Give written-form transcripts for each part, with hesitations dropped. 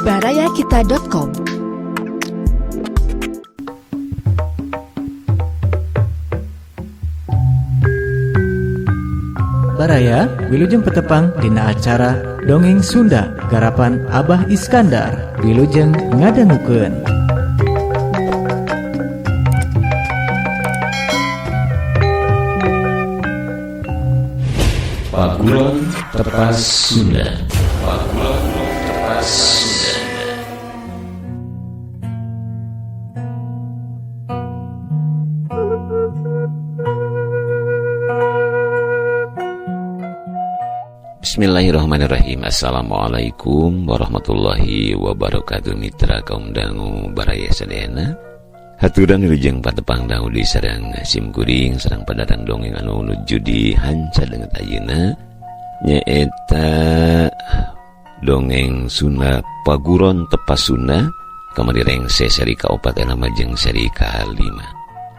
barayakita.com. Baraya, wilujeng petepang dina acara Dongeng Sunda garapan Abah Iskandar. Wilujeng ngadangukeun. Paguron Tepas Sunda. Paguron Tepas Sunda. Bismillahirrahmanirrahim. Assalamualaikum warahmatullahi wabarakatuh. Mitra kaum dangu baraya sadayana, haturan wilujeng patepang dangu di sareng simkuring sareng padarang dongeng anu nuju di hanca danget ayeuna, nyaeta dongeng Sunda Paguron Tepas Sunda kamari rengse seri ka-4 eta majeng seri ka-5.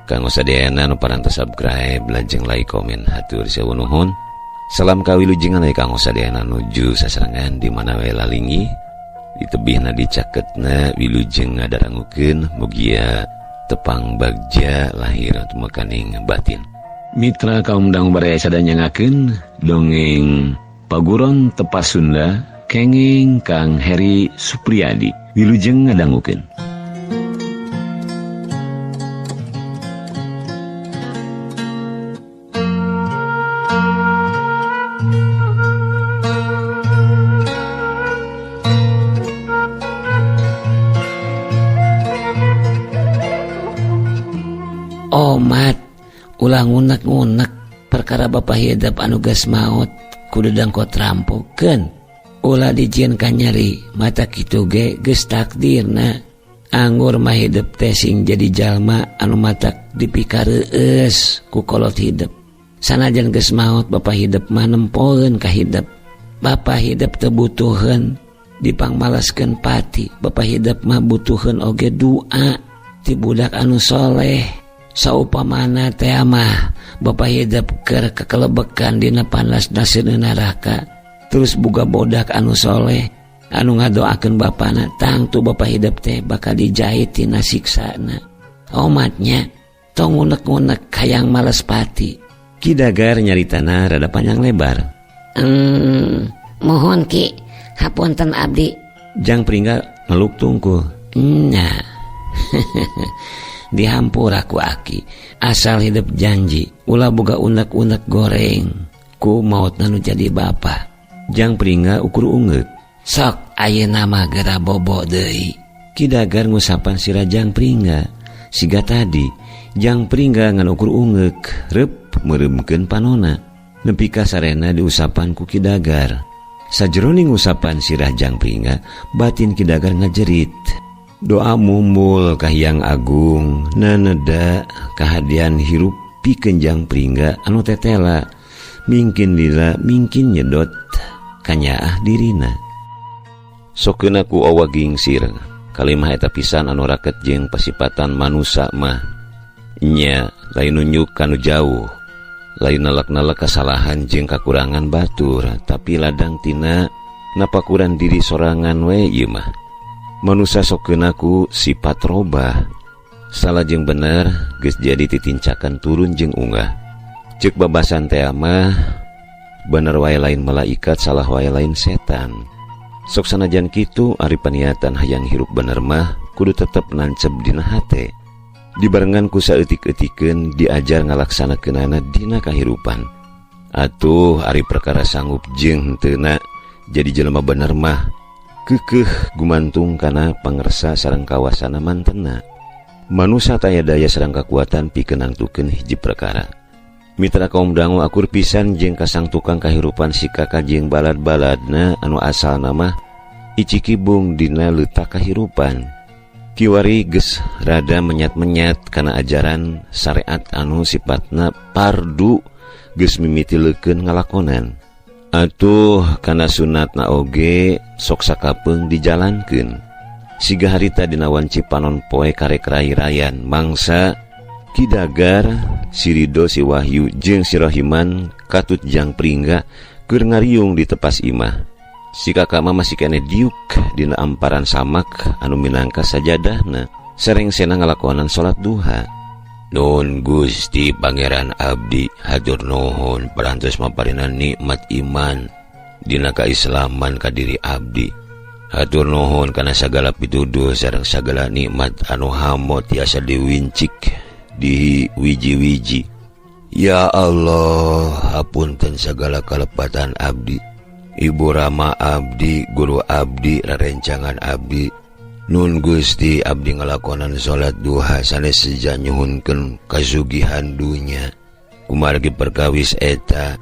Kanggo sadayana nu parantos subscribe lajeng like komen hatur sewu nuhun. Salam kawilujengan aya kanggo sadayana nuju sasarengan di mana wae lalingi ditebihna dicaketna wilujeng ngadarangukeun mugia tepang bagja lahir tumekaning batin. Mitra kaum dangu baraya sadaya nyangakeun dongeng Paguron Tepas Sunda kenging Kang Heri Supriyadi. Wilujeng ngadangukeun. Omat ulah ngunek-ngunek perkara Bapak hidep anu geus maot kudu dangkot rampokeun. Ulah dijieun ka nyeri mata kitu ge geus takdirna. Anggur mah hidep teh sing jadi jalma anu matak dipikareueus ku kolot hidep. Sanajan geus maot Bapak hidep mah nempoeun ka hidep. Bapak hidep teu butuheun dipangmalaskeun pati. Bapak hidep mah butuheun oge doa ti budak anu soleh. Saupamana teh mah Bapak hidep keur kekelebekan dina panas nasirna neraka. Terus buga bodak anu soleh anu ngadoakeun bapana, tangtu Bapak hidep teh bakal dijahit tina siksana. Omatnya tong ngunek-ngunek hayang males pati. Ki Dagar nyaritana rada panjang lebar. Mohon Ki, hapunten abdi. Jang Pringga meluk tungkul. Nya. Dihampura ku aki, asal hidup janji ulah boga unek-unek goreng ku maut nu jadi bapa. Jang Pringga ukur ungeuk. Sok ayeuna mah geura bobo deui. Ki Dagar ngusapan sirah Jang Pringga. Siga tadi Jang Pringga ngan ukur ungeuk reup meureumkeun panona. Nepi ka sarena diusapan ku Ki Dagar. Sajroning usapan sirah Jang Pringga, batin Ki Dagar ngajerit. Doa mumbul ka Hyang Agung naneda kahadian hirup pikeun Jang Pringga anu tetela mingkin lila mingkin nyedot kanyaah dirina. Sokeuna ku awa gingsir kalimah eta pisan anu raket jeung pasipatan manusa mah nya lain nunjuk kanu jauh, lain nalak-nalak kasalahan jeung kakurangan batur, tapi ladang tina napakuran diri sorangan we ieu mah. Manusa sokeuna ku sifat robah, salah jeung bener geus jadi titincakan turun jeung unggah. Ceuk babasan teh mah bener wae lain malaikat, salah wae lain setan. Sok sanajan kitu ari paniatan hayang hirup bener mah kudu tetep nancep dina hate. Dibarengan ku saeutik-eutikeun diajar ngalaksanakeunana dina kahirupan. Atuh ari perkara sanggup jeung henteuna jadi jelema bener mah kekeh gumantung kana pangersa sareng kawasana mantena. Manusa taya daya sareng kakuatan pikeun nangtukeun hiji perkara. Mitra kaum dangu akur pisan jeung kasang tukang kahirupan si kakak jeung balad-baladna anu asalna mah icikibung dina leutak kahirupan. Kiwari geus rada menyat-menyat kana ajaran syariat anu sipatna pardu geus mimiti leukeun ngalakonan. Atuh kana sunatna oge sok sakapeung dijalankeun. Siga harita dina wanci panon poe karek rai-rayan mangsa Ki Dagar, si Ridho, si Wahyu jeung si Rohiman katut Jang Pringga keur ngariung di tepas imah. Si kakak mah masih keneh diuk dina amparan samak anu minangka sajadahna. Serengsena ngalakonan salat duha. Nun Gusti Pangeran abdi hatur nuhun parantos maparinan nikmat iman dina kaislaman ka diri abdi. Hatur nuhun kana sagala pituduh sareng sagala nikmat anu hamo tiasa diwincik di wiji-wiji. Ya Allah, hapunten sagala kalepatan abdi. Ibu Rama abdi, guru abdi, rerencangan abdi. Nun Gusti abdi ngalakonan salat duha sanes seja nyuhunkeun kasugihan dunya. Kumargi perkawis eta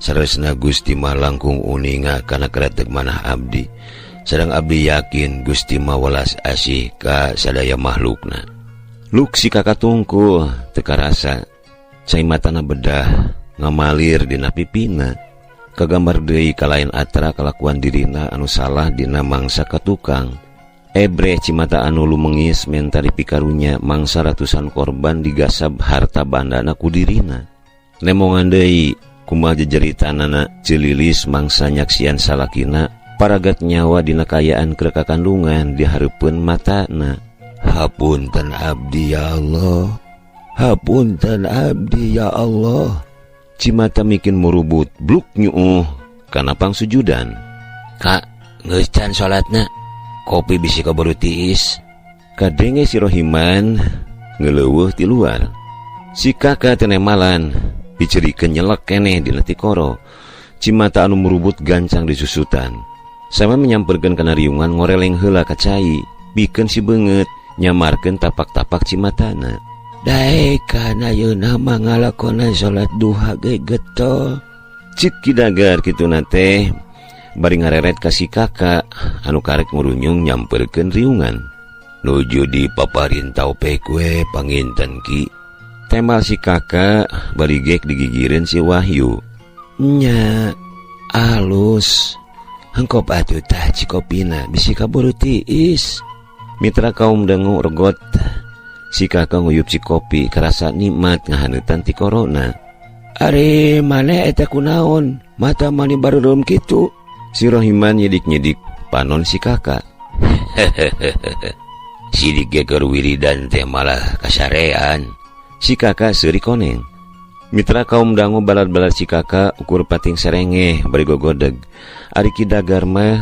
saresna Gusti mah langkung uninga kana kretek manah abdi. Sareng abdi yakin Gusti mah welas asih ka sadaya makhlukna. Luk si kakak tungkul teu karasa cai matana bedah ngamalir dina pipina. Kagambar deui kalain atra kalakuan dirina anu salah dina mangsa ka tukang. Ebreh cimata anu lumengis menta dipikarunya mangsa ratusan korban digasab harta bandana ku dirina. Nemongan deui kumaha jejeritanana celilis mangsa nyaksian salakina paragat nyawa dina kayaan keur kakandungan di hareupeun matana. Hapunten abdi ya Allah, hapunten abdi ya Allah. Cimata mikin murubut bluk nyuuh kana pangsujudan. Kak, geus can salatna. Kopi bisi kaburu tiis. Kadenge si Rohiman ngeleuweuh ti luar. Si kakak teu nemalan dicerikeun nyelek keneh dina tikoro. Cimata anu murubut gancang disusutan. Sama menyamperkeun kana riungan ngoreleng heula ka cai, bikeun si beungeut nyamarkeun tapak-tapak cimatana. Daekan ayeuna mah ngalakonan salat duha ge getol. Cik Ki Dagar kituna teh bari ngareret ka si kakak anu karek ngurunyung nyamperkeun riungan. Nuju di paparin taupek we panginten ki. Temal si kakak bari gek digigireun si Wahyu. Nya alus. Hengkop atuh tah cikopina bisi kaburu tiis. Mitra kaum dangu regot. Si kakak nguyup si kopi kerasa nikmat ngahaneutan ti corona. Ari maneh eta kunaon? Mata mani barureum kitu. Si Rohiman nyidik-nyidik panon si kakak. Sidik ge keur wiridan teh malah kasarean. Si kakak seuri koneng. Mitra kaum dangu balad-balad si kakak ukur pating serengeh bari gogodeg. Ari Ki Dagar mah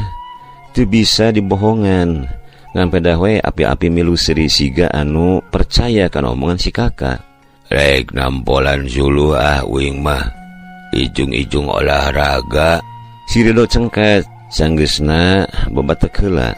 teu bisa dibohongan. Ngan pedah we api-api milu seuri siga anu percaya kana omongan si kakak. Rek nampolan suluh ah uing mah. Ijung-ijung olahraga. Si Ridho cengket sanggeusna babatek heula.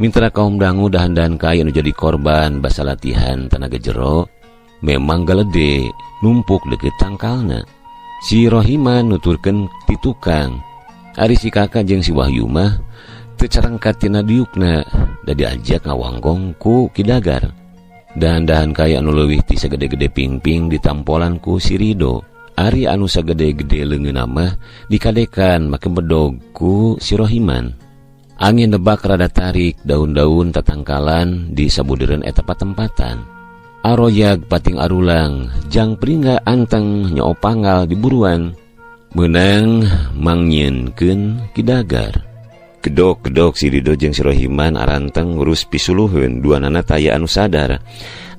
Mitra kaum dangu dahan-dahan kaya nu jadi korban basa latihan tenaga jero memang galede numpuk deket tangkalna. Si Rohiman nuturkeun ti tukang. Ari si kakak jeung si Wahyu mah teu carangkat tina diukna da diajak ngawangkong ku Ki Dagar. Dahan-dahan kaya anu leuwih ti sagede-gede pingping ditampolan ku si Ridho. Ari anu sagede-gede leungeunna mah dikadekan make bedog ku si Rohiman. Angin nebak rada tarik daun-daun tatangkalan di sabudereun eta patempatan. Aroyag pating arulang, jang pringga anteng nyoo panggal di buruan. Meunang mangnyieunkeun Ki Dagar. Kedok-kedok si Ridho jeung si Rohiman aranteng ngurus pisuluheun duanana taya anu sadar.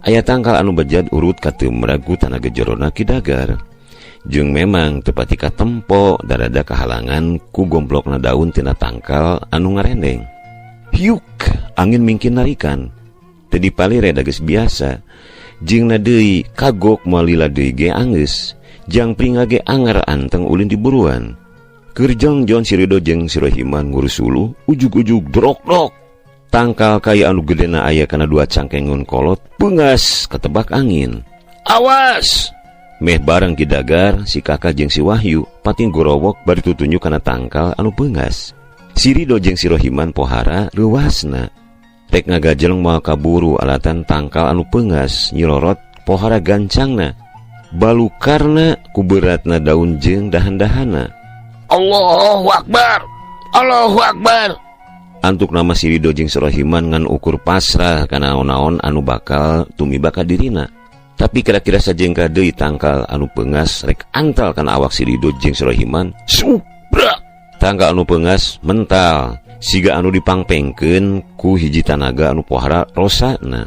Aya tangkal anu bejad urut kateumrag ku tanaga jerona Ki Dagar. Jeung memang tepati katempo darada kahalangan ku gomplokna daun tina tangkal anu ngarendeng. Hiuk, angin mingkin narikan. Teu dipalire da geus biasa. Jeung na deui kagok moal lila deui ge anggeus. Jang pringa ge anger anteng ulin di buruan. Keur jongjon si Ridho jeung si Rohiman ngurus suluh, ujug-ujug drok-drok. Tangkal kaya anu gedena aya kana dua cangkengun kolot, peungas katebak angin. Awas! Meh bareng Ki Dagar, si kakak jeung si Wahyu pating gorowok bari tutunjuk kana tangkal anu peungas. Si Ridho jeung si Rohiman pohara leuwasna. Rek ngagajeleng moal kaburu alatan tangkal anu peungas nyilorot pohara gancangna. Balukarna ku beratna daun jeung dahan-dahana. Allahu Akbar, Allahu Akbar. Antuk nama si Ridho jeung si Rohiman ngan ukur pasrah kana naon-naon anu bakal tumiba ka dirina. Tapi kira-kira sajengka deui tangkal anu peungas rek antal kana awak si Ridho jeung si Rohiman. Subrak! Tangkal anu peungas mental siga anu dipangpengkeun ku hiji tanaga anu pohara rosana.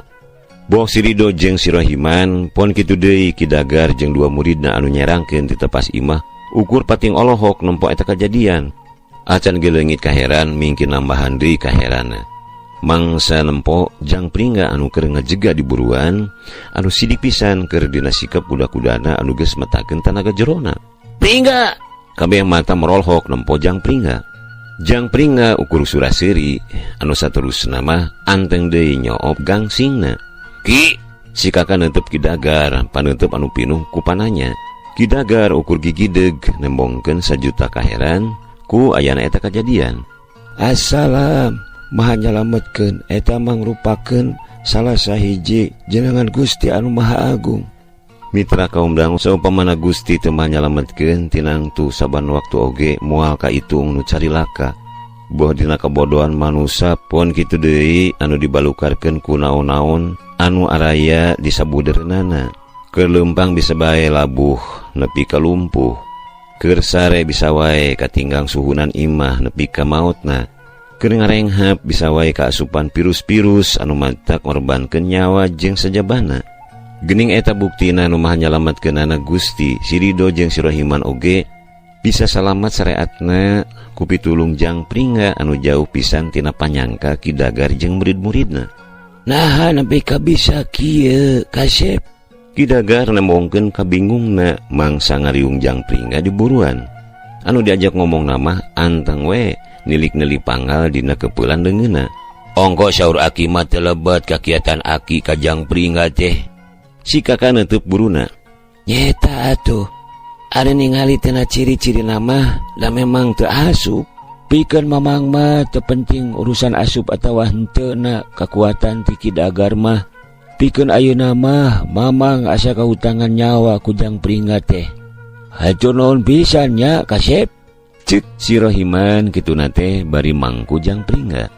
Boh si Ridho jeung si Rohiman pon kitu deui Ki Dagar jeung dua muridna anu nyerangkeun ti tepas imah ukur pating olohok nempo eta kajadian. Acan ge leungit kaheran mingkin nambahan deui kaheranna. Mangsa nempo Jang Pringga anu keur ngajega di buruan anu sidik pisan keur dina sikap kuda-kudana anu geus metakeun tanaga jerona. Pringga! Kabeh mata merolhok nempo Jang Pringga. Jang Pringga ukur suraseuri anu saterusna mah anteng deui nyoop gangsingna. Ki, si kakak neunteup Ki Dagar, paneunteup anu pinuh ku pananya. Ki Dagar ukur gigideg nembongkeun sajuta kaheran ku ayana eta kajadian. Assalam, maha nyalametkeun eta mangrupakeun salah sahiji jenengan Gusti anu Maha Agung. Mitra kaum dangu saumpamana Gusti teu maha nyalametkeun tinangtu saban waktu oge moal kaitung nu carilaka. Boh dina kabodohan manusa pon kitu deui anu dibalukarkeun ku naon-naon anu araya di sabudereunana. Keur leumpang bisa bae labuh nepi ka lumpuh. Keur sare bisa wae katinggang suhunan imah nepi ka maotna. Keur ngarenghap bisa wae kaasupan pirus-pirus anu matak ngorbankeun nyawa jeung sajabana. Geuning eta buktina nu maha nyalametkeunana Gusti, si Ridho jeung si Rohiman oge bisa salamat sareatna ku pitulung Jang Pringga anu jauh pisan tina panyangka Ki Dagar jeung murid-muridna. Naha nepi ka bisa kieu kasep? Ki Dagar nembongkeun kabingungna mangsa ngariung Jang Pringga di buruan. Anu diajak ngomong nama anteng we nilik-nilik panggal dina kepeulan leungeunna. Ongko saur aki mah teu lebet kakiatan aki ka Jang Pringga teh. Si kakak neunteup buruna. Nyeta atuh. Ari ningali tina ciri-ciri nama da memang teu asup. Pikeun mamang mah teu penting urusan asup atawa henteu na kakuatan ti Ki Dagar mah. Pikeun ayeuna mah mamang asa kahutangan nyawa ku Jang Pringga teh. Hatur nuhun pisan nya kasep. Ceuk si Rohiman kituna teh bari mangku Jang Pringga.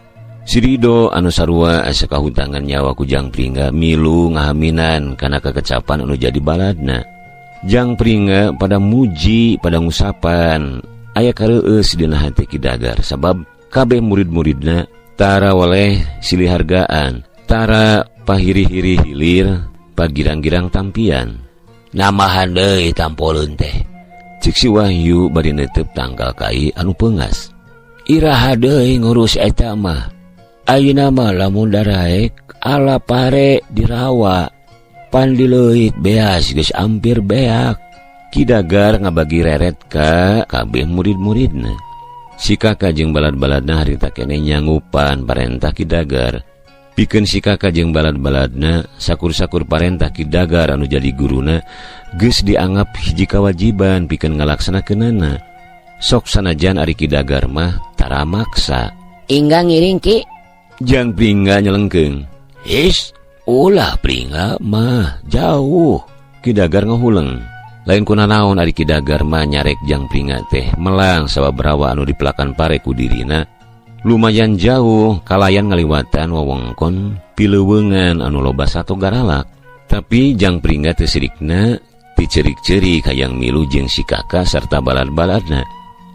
Si Ridho anu sarua asa kahutangan nyawa ku Jang Pringga milu ngahaminan kana kakecapan anu jadi baladna. Jang Pringga pada muji pada ngusapan aya kareueus dina hate Ki Dagar sabab kabeh murid-muridna tara waleh silih hargaan, tara pahiri-hiri hilir, pagirang-girang tampian. Namahan deui tampoleun teh. Cik si Wahyu bari neunteup tangkal kai anu peungas. Iraha deui ngurus eta mah. Ayeuna mah lamun daraek ala pare dirawa. Pan dileuit beas geus ampir beak. Ki Dagar ngabagi reret ka kabeh murid-muridna. Si kakak jeung balad-baladna harita keneh nyangupan parentah Ki Dagar. Pikeun si kakak jeung balad-baladna sakur-sakur parentah Ki Dagar anu jadi guruna geus dianggap hiji kawajiban pikeun ngalaksanakeunana. Sok sanajan ari Ki Dagar mah tara maksa. Ingga ngiring Ki. Jang Pringga nyelengkeung. His, ulah Pringga mah jauh. Ki Dagar ngahuleng. Lain kuna naon ari Ki Dagar mah nyarek Jang Pringga teh melang sabab rawa anu dipelakan pare ku dirina lumayan jauh kalayan ngaliwatan wewengkon pileuweungan anu loba sato garalak. Tapi Jang Pringga teh sirikna ticerik-cerik hayang milu jeung si kakak serta balad-baladna.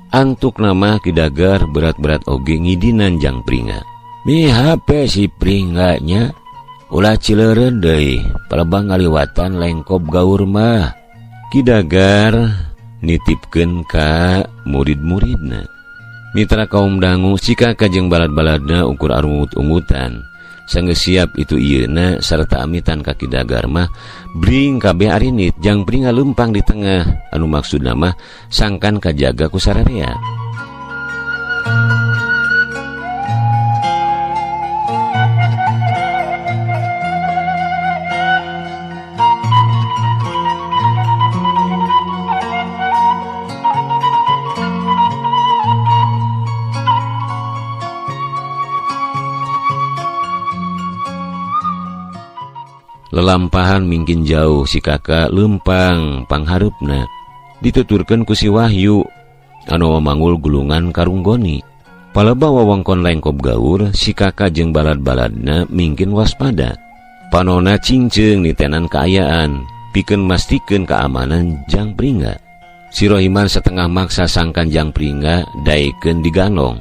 Antuk nama Ki Dagar berat-berat oge ngidinan Jang Pringga. Mi HP si Pringganya ulah cileureun deui palebang ngaliwatan lengkob gaur mah. Ki Dagar nitipkeun ka murid-muridna. Mitra kaum dangu si kakak jeung balad-baladna ukur arungut-ungutan. Sanggeus siap itu ieuna sarta amitan ka Ki Dagar mah bring kabeh arinit Jang Pringga leumpang di tengah anu maksudna mah sangkan kajaga ku sararea. Lelampahan mingkin jauh si Kakak lempang panghareupna dituturkeun ku si Wahyu anu manggul gulungan karunggoni. Palebah wewengkon Lengkob Gaur si Kakak jeung balad-baladna mingkin waspada. Panona cingceung nitenan kaayaan pikeun mastikeun keamanan Jang Pringga. Si Rohiman setengah maksa sangkan Jang Pringga daekeun diganong.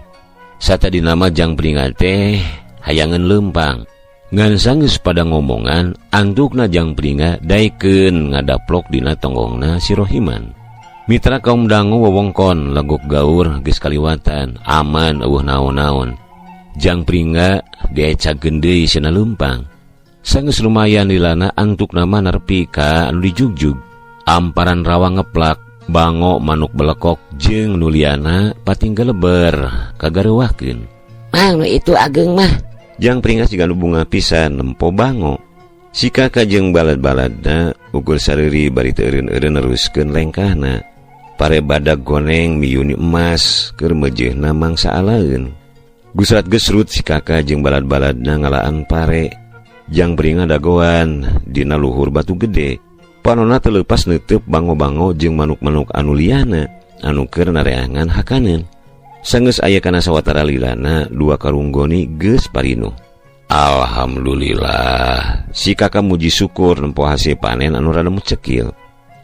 Satadina mah Jang Pringga teh hayangeun lempang. Ngan sanggeus pada ngomongan antukna Jang Pringga daekeun ngadaplok dina tonggongna si Rohiman. Mitra kaum dangu wewengkon Legok Gaur geus kaliwatan aman eueuh naon-naon. Jang Pringga diecakeun deui sina lempang. Sanggeus lumayan lilana antukna mah nepi ka anu dijugjug. Amparan rawa ngeplak, bango manuk belekok jeung nu liana pating geleber kagareuwahkeun. Mang nu itu ageng mah. Jang Pringga siga nu bunga pisan nempo bango. Si Kakak jeung balad-baladna ukur sareuri bari teu eureun-eureun neruskeun lengkahna. Pare badag goneng miyuni emas keur meujeuhna mangsa alaeun. Gusrat gesrut si Kakak jeung balad-baladna ngalaan pare. Jang Pringga dagoan dina luhur batu gede. Panona teu leupas neuteub bango-bango jeung manuk-manuk anu liana anu keur nareangan hakaneun. Sanggeus aya kana sawatara lilana dua karunggoni geus parinuh. Alhamdulillah si Kakak muji syukur nempo hasil panen anu rada mucekil.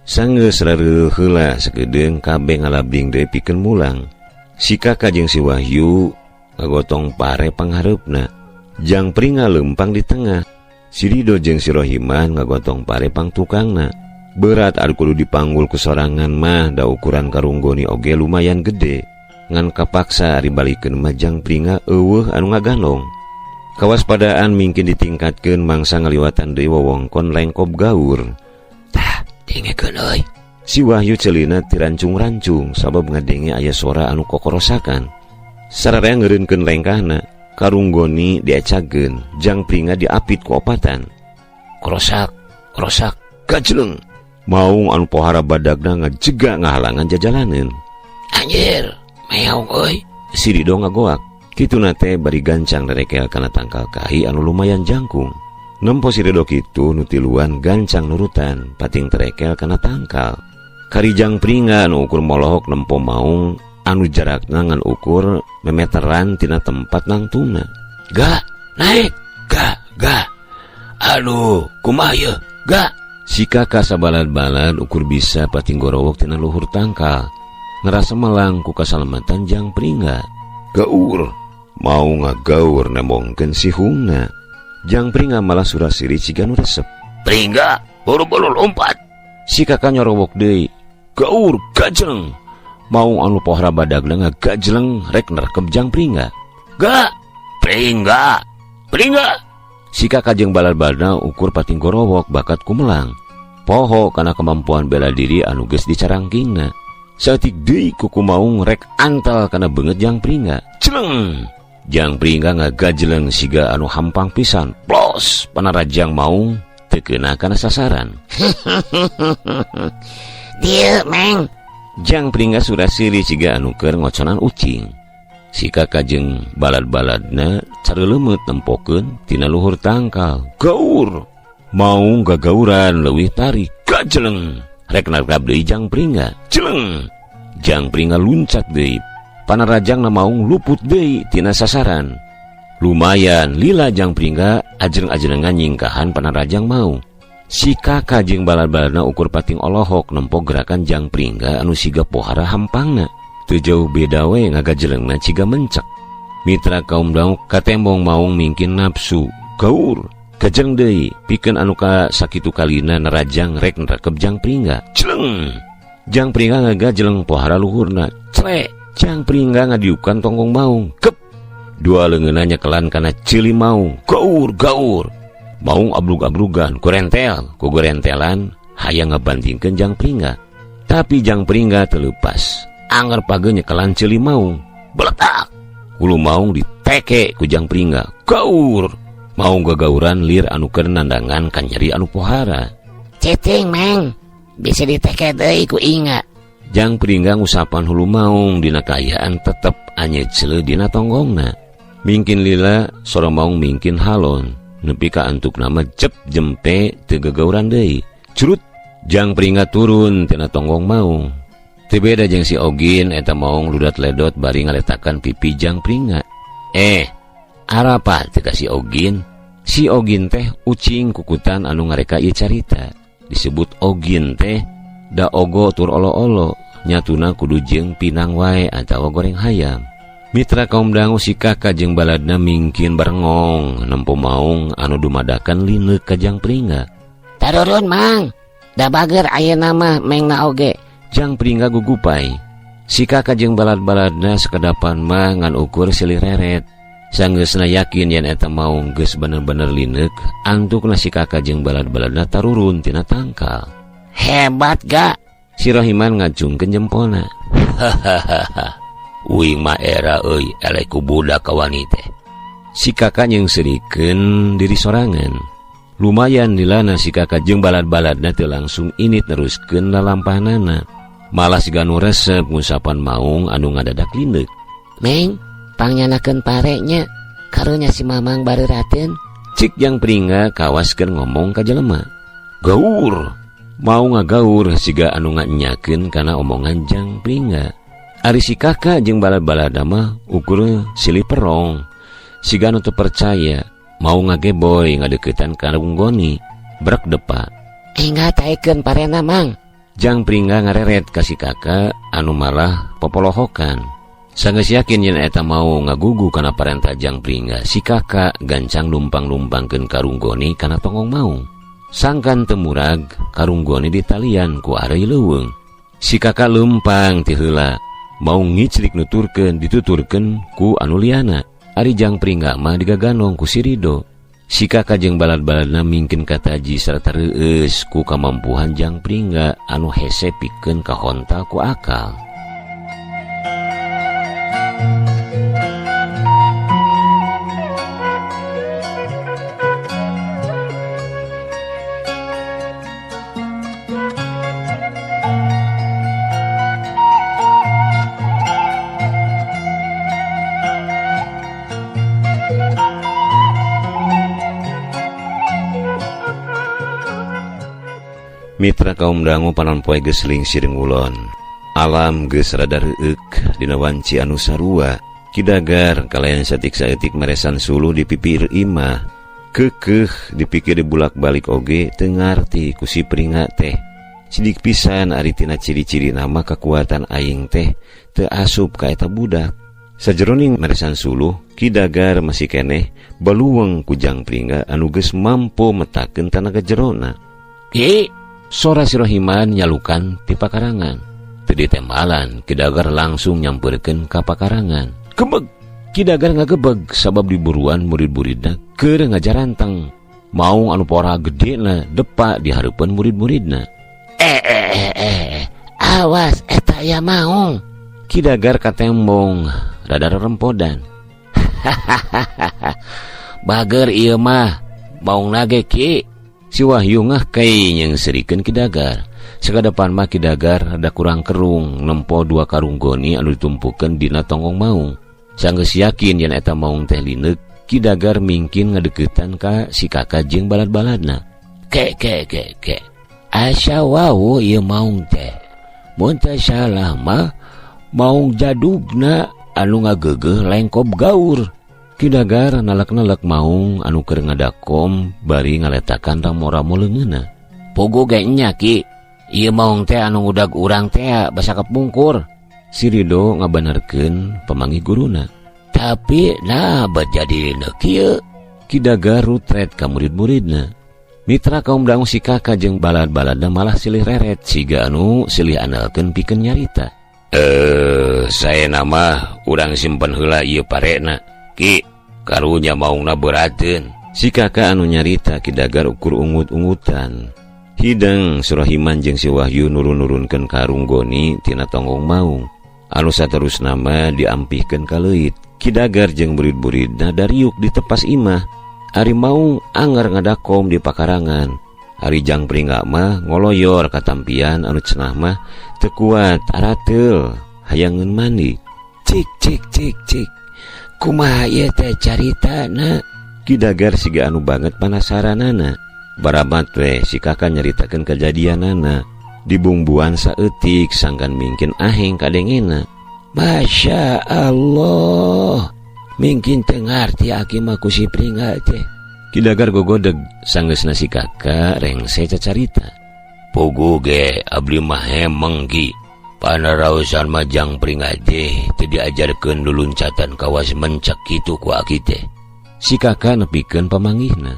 Sanggeus rareuh heula sakedeung kabeh ngalabing deui pikeun mulang. Si Kakak jeung si Wahyu ngagotong pare panghareupna. Jang Pringga lempang di tengah. Si Rido jeung si Rohiman ngagotong pare pangtukangna. Berat anu kudu dipanggul ku sorangan mah da ukuran karunggoni oge lumayan gede. Ngan kapaksa ari balikeun mah Jang Pringga eueuh anu ngagandong. Kawaspadaan mingkin ditingkatkeun mangsa ngaliwatan deui wewengkon Lengkob Gaur. Tah, dengekeun euy. Si Wahyu celina tirancung-rancung sabab ngadenge aya sora anu kokorosakan. Sararea ngeureunkeun lengkahna, karunggoni diacageun, Jang Pringga diapit ku opatan. Krosak, krosak, gajleng. Maung anu pohara badagna ngajega ngahalangan jajalaneun. Anjir, meong euy. Si Rido ngagoak. Kituna teh bari gancang rerekel kana tangkal kahi anu lumayan jangkung. Nempo si Rido kitu nu tiluan gancang nurutan pating terekel kana tangkal. Kari Jang Pringga anu ukur molohok nempo maung anu jarakna ngan ukur memeteran tina tempat nangtungna. Ga, naik, ga, ga. Aduh, kumaha ieu? Ga. Si Kakak sabalad-balad ukur bisa pating gorowok tina luhur tangkal. Ngerasa melang ku kasalamatan Jang Pringga. Gaur, mau ngagaur nembongkeun si hungna. Jang Pringga malah surasiri ciga nu resep. Pringga, buru-buru lompat. Si Kakak nyorowok deui. Gaur, gajleng. Mau anu pohara badagna ngagajleng rek nerkep Jang Pringga. Ga, Pringga, Pringga. Si Kakak jeung balad-baladna ukur pating gorowok bakat kumelang. Poho kana kemampuan bela diri anu geus dicarangkingna. Saeutik deui kuku maung rek antal kana beungeut Jang Pringga. Celeng. Jang Pringga ngagajleng siga anu hampang pisan. Plos panarajang maung teu keuna kana sasaran. Dieu, Meng. Jang Pringga surasiri siga anu keur ngoconan ucing. Si Kakak jeung balad-baladna careuleumeup nempokeun tina luhur tangkal. Gaur. Maung gagauran leuwih tarik. Gajleng. Rek narkab deui Jang Pringga. Celeng. Jang Pringga luncat deui. Panarajangna maung luput deui tina sasaran. Lumayan lila Jang Pringga ajreng-ajrengan nyingkahan panarajang maung. Si Kakak jeung balad-baladna ukur pating olohok nempo gerakan Jang Pringga anu siga pohara hampangna. Teu jauh beda we ngagajlengna ciga mencek. Mitra kaum daung katembong maung mingkin nafsu. Gaur. Gajeng deui pikeun anu ka sakitu kalina nerajang rek nerekep Jang Pringga. Celeng. Jang Pringga ngagajleng pohara luhurna. Clek. Jang Pringga ngadiukan tonggong maung. Kep. Dua leungeunna nyekelan kana ceuli maung. Gaur, gaur. Maung abrug-abrugan, kurentel, ku gorentelan hayang ngabantingkeun Jang Pringga. Tapi Jang Pringga teu leupas. Angger page nyekelan ceuli maung. Beletak. Hulu maung diteke ku Jang Pringga. Gaur. Maung gagauran lir anu keur nandangan kanyeri anu pohara. Cicing, Meng. Bisa diteke deui ku inga. Jang Pringga ngusapan hulu maung dina kaayaan tetep anye ceuleuh dina tonggongna. Mingkin lila sora maung mingkin halon. Nepi ka antukna mah cep jempe teu gagauran deui. Curut Jang Pringga turun tina tonggong maung. Teu beda jeung si Ogin eta maung ludat ledot bari ngaletakan pipi Jang Pringga. Arapa teu ka si Ogin? Si Ogin teh ucing kukutan anu ngareka ieu carita. Disebut Ogin teh da ogo tur olo-olo, nyatuna kudu jeung pinang wae atawa goreng hayam. Mitra kaum dangu si Kakak jeung baladna mingkin barengong nempo maung anu dumadakan lineuk ka Jang Pringga. Tarurun Mang, da bager ayeuna mah mengna oge. Jang Pringga gugupai. Si Kakak jeung balad-baladna sakedapan mah ngan ukur silih reret. Sanggeusna yakin yen eta maung geus bener-bener lineuk, antukna si Kakak jeung balad-baladna tarurun tina tangkal. Hebat ga? Si Rohiman ngacungkeun jempolna. Hahaha. Uing mah era euy eleh ku budak kawani teh. Si Kakak nyeungseurikeun diri sorangan. Lumayan dilana si Kakak jeung balad-baladna teu langsung init neruskeun lalampahanana. Malah siga nu resep ngusapan maung anu ngadadak lineuk. Meng, pangyanakeun pare nya. Karunya si Mamang bareurateun. Cik Jang Pringga kawaskeun ngomong ka jelema. Gaur, mau ngagaur siga anu nganyakeun kana omongan Jang Pringga. Ari si Kakak jeung balad-balada mah ukur silih perong. Siga anu teu percaya, mau ngageboy ngadeukeutan ka runggoni, brek depa. Engga taekeun parena Mang. Jang Pringga ngareret ka si Kakak anu malah popolohokan. Sanggeus yakin yen eta mau ngagugu kana parentah Jang Pringga, si Kakak gancang lumpang-lumpangkeun karunggoni kana tonggong maung. Sangkan teu murag, karunggoni ditalian ku areuy leuweung. Si Kakak leumpang ti heula, mau ngiclik nuturkeun dituturkeun ku anu liana. Ari Jang Pringga mah digagandong ku si Rido. Si Kakak jeung balad-baladna mingkeun kataji sarta reueus ku kamampuhan Jang Pringga anu hese pikeun kahontal ku akal. Mitra kaum dangu panon poe geus lingsir ngulon. Alam geus rada reueuk dina wanci anu sarua. Kidagar kalayan satik-saeutik meresan suluh di pipir imah. Keukeuh dipikir dibulak-balik oge teu ngarti ku si Pringga teh. Sidik pisan ari tina ciri-ciri nama kekuatan aing teh teu asup ka eta budak. Sajeroning meresan suluh, Kidagar masih keneh baluweng ku Jang Pringga anu geus mampu metakeun tanaga jerona. Ki, sora si Rohiman nyalukan ti pakarangan. Teu ditembalan, Kidagar langsung nyampeurkeun ka pakarangan. Gebeg! Kidagar ngagebeg sabab diburuan murid-muridna keur ngajaranteng. Maung anu pora gedena depa di hareupeun murid-muridna. Awas eta aya maung. Kidagar katembong rada rerempodan. Hahaha. Bager ieu mah maungna ge ki. Si Wahyu ngahkei nyeungseurikeun Kidagar. Sakadepan mah Kidagar rada kurang kerung nempo dua karung goni anu ditumpukeun dina tonggong maung. Sanggeus yakin yen eta maung teh lineuk, Kidagar mingkin ngadeuketan ka si Kakak jeung balad-baladna. Ke ke ke ke. Asa wau ieu maung teh. Mun teu salah mah maung jadugna anu ngageugeuh lengkob gaur. Kidagar nalek-nalek maung anu keur ngadakom bari ngaletakan ramo-ramo leungeunna. Pugu ge nya ki. Ieu maung teh anu ngudag urang teh basa kapungkur. Si Rido ngabenerkeun pamanggih guruna. Tapi nah bet jadi kieu. Kidagar rutret ka murid-muridna. Mitra kaum dangu si Kakak jeung balad-baladna malah silih reret siga anu silih andalkeun pikeun nyarita. Saya nama urang simpen heula ieu parena. Ki, karunya maungna berateun. Si Kakak anu nyarita Kidagar ukur ungut-ungutan. Hideng Surahiman jeung si Wahyu nurun-nurunkeun karung goni tina tonggong maung. Anu saterusna mah diampihkeun ka leuit. Kidagar jeung murid-muridna dariuk di tepas imah. Ari maung anggar ngadakom di pakarangan. Ari Jang Pringga mah ngoloyor katampian anu cenah mah teu kuat arateul hayangeun mandi. Cik cik cik cik. Kumaha ieu teh caritana? Ki Dagar siga anu banget panasaranana. Barabat we si kakak nyaritakeun kejadianana. Dibungbuan saeutik sangkan mingkin aheng kadengena. Masya Allah, mingkin teu ngarti aki mah ku si Pringga teh. Ki Dagar gogodeg sanggeusna si kakak rengse cacarita. Puguh ge abdi mah hemeng ki. Panaraosan mah Jang Pringga teh teu diajarkeun luluncatan kawas mencek kitu ku aki teh. Si kakak nepikeun pamanggihna.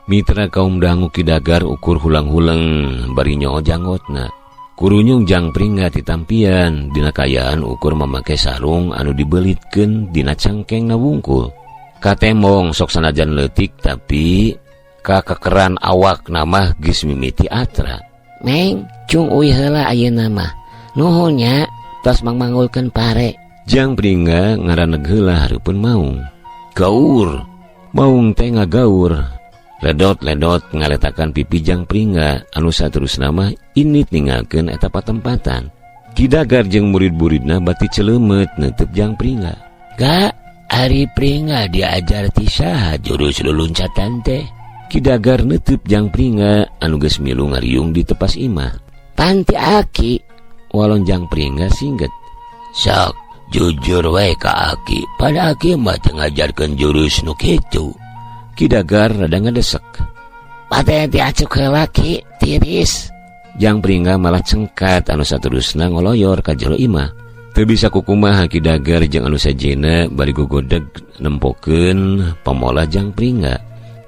Mitra kaum dangu Ki Dagar ukur hulang-huleng bari nyoo janggotna. Kurunyung Jang Pringga titampian dina kayaan ukur mamake sarung anu dibelitkeun dina cangkengna wungkul. Katemong sok sanajan leutik tapi kakekeran awak mah geus mimiti atra. Neng, cung uih heula ayeuna mah. Nuhun nya tos mangmanggulkeun pare. Jang Pringga ngaraneg heula hareupeun maung. Gaur. Maung teh ngagaur. Ledot-ledot ngaletakan pipi Jang Pringga anu saterusna mah indit ninggalkeun eta patempatan. Ki Dagar jeung murid-muridna bati celeumeut neuteub Jang Pringga. Ga, ari Pringga diajar ti saha jurus luluncatan teh? Ki Dagar neuteub Jang Pringga anu geus milu ngariung di tepas imah. Pan ti aki. Walon Jang Pringga singget. Sok jujur we ka aki, pada aki mah teu ngajarkeun jurus nu kitu. Ki Dagar rada ngadesek. Bade diacuk heula ki, tiris. Jang Pringga malah cengkat anu saterusna ngoloyor ka jero imah. Teu bisa kukumaha Ki Dagar jeung anu sejenna bari gogodeg nempokeun pamolah Jang Pringga.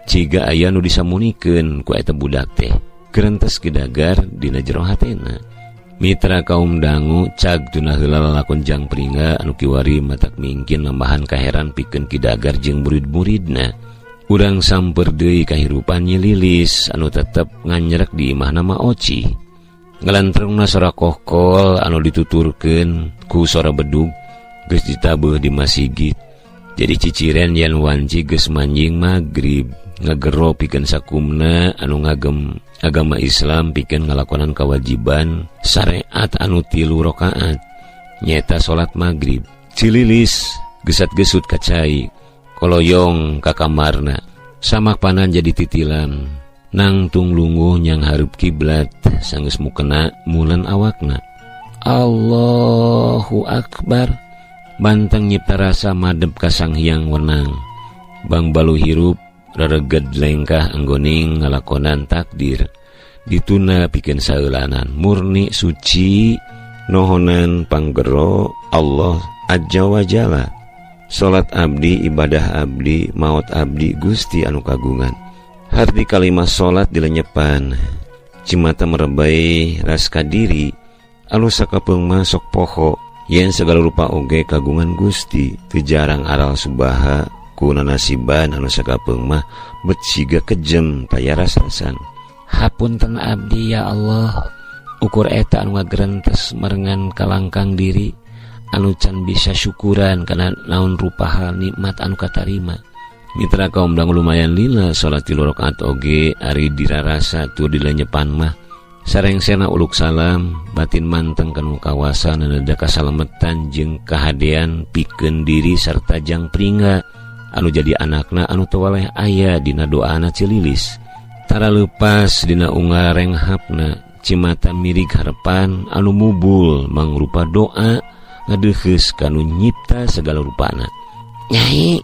Ciga aya nu disamunikeun ku eta budak teh. Gerentes Ki Dagar dina jero hatena. Mitra kaum dangu cag tuna heula lalakon Jang Pringga anu kiwari matak mingkin nambahan kaheran pikeun Ki Dagar jeung murid-muridna. Urang samper deui kahirupan Nyi Lilis anu tetep nganyerek di imahna Ma Oci. Ngalantrengna sora kohkol anu dituturkeun ku sora bedug geus ditabeuh di masigit. Jadi ciciren yen wanci geus manjing magrib ngagero pikeun sakumna anu ngagem agama Islam pikeun ngalakonan kewajiban syariat anu 3 rakaat nyaeta salat magrib. Cililis gesat-gesut ka cai koloyong ka kamarna samak panan jadi titilan nangtung lungguh nyang hareup kiblat sanggeus mukena mulan awakna. Allahu Akbar. Banteng nyipta rasa madep ka Sang Hyang Wenang. Bang balu hirup rereged lengkah anggoning ngalakonan takdir dituna pikeun saeulanan murni suci nohonan panggero Allah azza wa jalla. Salat abdi ibadah abdi maot abdi Gusti anu kagungan. Harti kalimah salat dilenyepan cimata merebai ras kadiri anu sakapeung mah sok poho yen segala rupa oge kagungan Gusti. Teu jarang aral subaha kuna nasiban anu sakapeung mah bet siga kejem taya rasasan. Hapunten abdi ya Allah, ukur eta anu ngagerentes merengan kalangkang diri anu can bisa syukuran kana naon rupa hal nikmat anu katarima. Mitra kaum dangu lumayan lila salat 3 rakaat oge ari dirarasa tur dilenyepan mah. Sarengsena uluk salam batin manteng kanu kawasa neneda kasalametan jeung kahadean pikeun diri sarta Jang Pringga anu jadi anakna anu teu waleh aya dina doana Cililis. Tara leupas dina unggal renghapna cimata mirig harepan anu mubul mangrupa doa ngadeuheus kanu nyipta segala rupana. Nyai,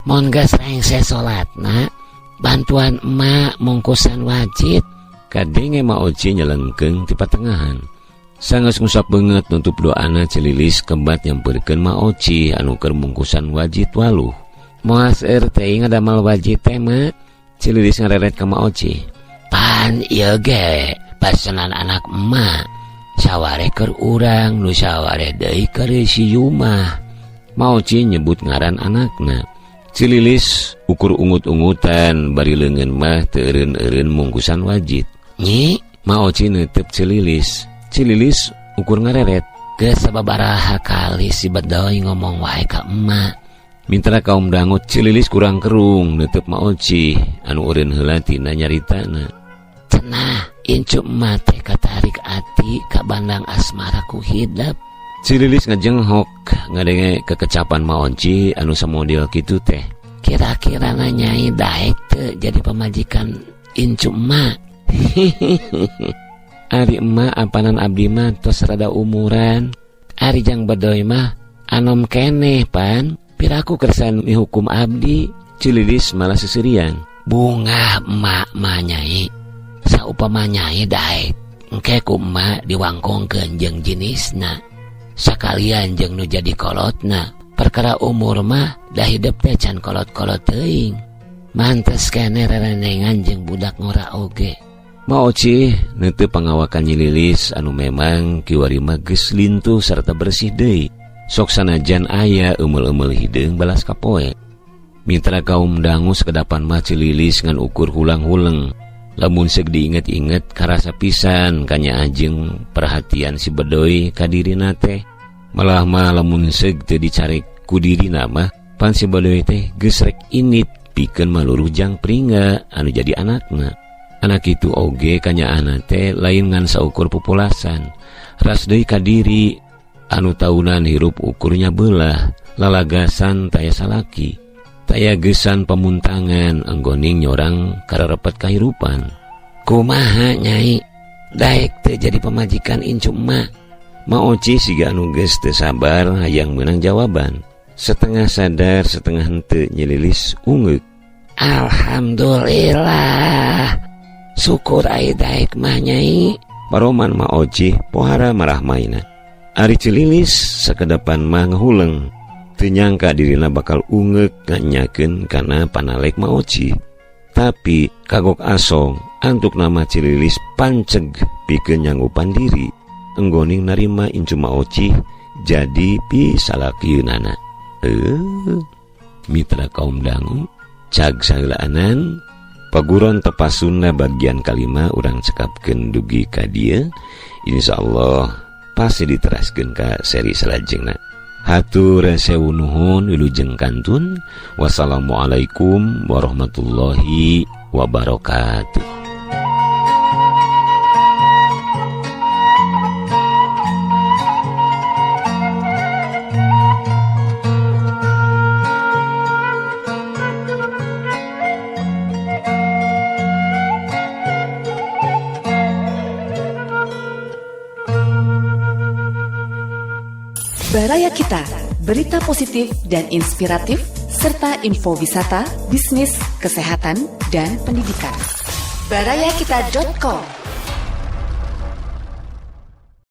mun geus rengse salatna, bantuan emak mungkusan wajit. Kadenge Ma Oci nyelengkeung ti patengahan. Sanggeus ngusap beungeut nutup doana Cililis kebat nyampeurkeun Ma Oci anu keur mungkusan wajit waluh. Moal seueur teuing ngadamel wajit teh mah. Cililis ngareret ka Ma Oci. Pan ieu ge pesenan anak emak. Saware keur urang nu saware deui keur si Yumah. Ma Oci nyebut ngaran anakna. Cililis ukur ungut-ungutan bari leungeun mah teu eureun-eureun mungkusan wajit. Nyi, Ma Oci neuteub Cililis. Cililis ukur ngareret. Geus sababaraha kali si Bedoy ngomong wae ka emak. Mitra kaum dangut Cililis kurang kerung neuteub Ma Oci anu eureun heula tina nyaritana. Cenah incu emak teh katarik ati ka bandang asmara ku hidep. Cililis ngajenghok ngadenge kekecapan Ma Oci anu samodel kitu teh. Kira-kira Nyai daek teu jadi pamajikan incu emak? Ari emak apanan abdi mah tos rada umuran. Ari Jang Bedoy mah anom keneh pan. Piraku kersa mihukum abdi. Ceu Lilis malah seserian. Bungah emak mah Nyai. Saupama Nyai daek, engke ku emak diwangkongkeun jeung jenisna. Sakalian jeung nu jadi kolotna. Perkara umur mah da hidep teh can kolot-kolot teuing. Mantes keneh rerenengan jeung budak ngora oge. Ma Oci neuteup pangawakan Nyi Lilis anu memang kiwari mah geus lintuh serta bersih deui. Sok sanajan aya eumel-eumel hideung balas kapoe. Mitra kaum dangu sakedapan mah Ceu Lilis ngan ukur hulang-huleng. Lamun seug diinget-inget karasa pisan kanya ajeng perhatian si Bedoy ka dirina teh. Malah mah lamun seug teu dicarek ku dirina mah pan si Bedoy teh geus rek init pikeun maluruh Jang Pringga anu jadi anakna. Anak itu oge kanyaahna teh lain ngan saukur populasan. Ras deui ka diri anu taunan hirup ukurnya belah, lalagasan taya salaki. Taya gesan pemuntangan enggoning nyorang kararepet kahirupan. Kumaha Nyai? Daek teu jadi pamajikan incu emak? Ma Oci siga anu geus teu sabar hayang meunang jawaban. Setengah sadar setengah henteu Nyi Lilis ungeuk. Alhamdulillah. Syukur ai daek mah Nyai. Paroman Ma Oci pohara marah maina. Ari Ceu Lilis sakedepan mah ngahuleng. Teu nyangka dirina bakal ungeuk nganyakeun kana panalek Ma Oci. Tapi kagok asong antuk nama Ceu Lilis panceg pikeun nyanggupan diri. Enggoning narima incu Ma Oci jadi pisalakieunana. Mitra kaum dangu cag saheulaanan paguron tepas Sunda bagian kalima urang cekapkeun dugi ka dieu. Insyaallah pasti diteraskeun ka seri salajengna. Hatur sewu nuhun wilujeng kantun. Wassalamualaikum warahmatullahi wabarakatuh. Baraya Kita, berita positif dan inspiratif, serta info wisata, bisnis, kesehatan, dan pendidikan. Barayakita.com.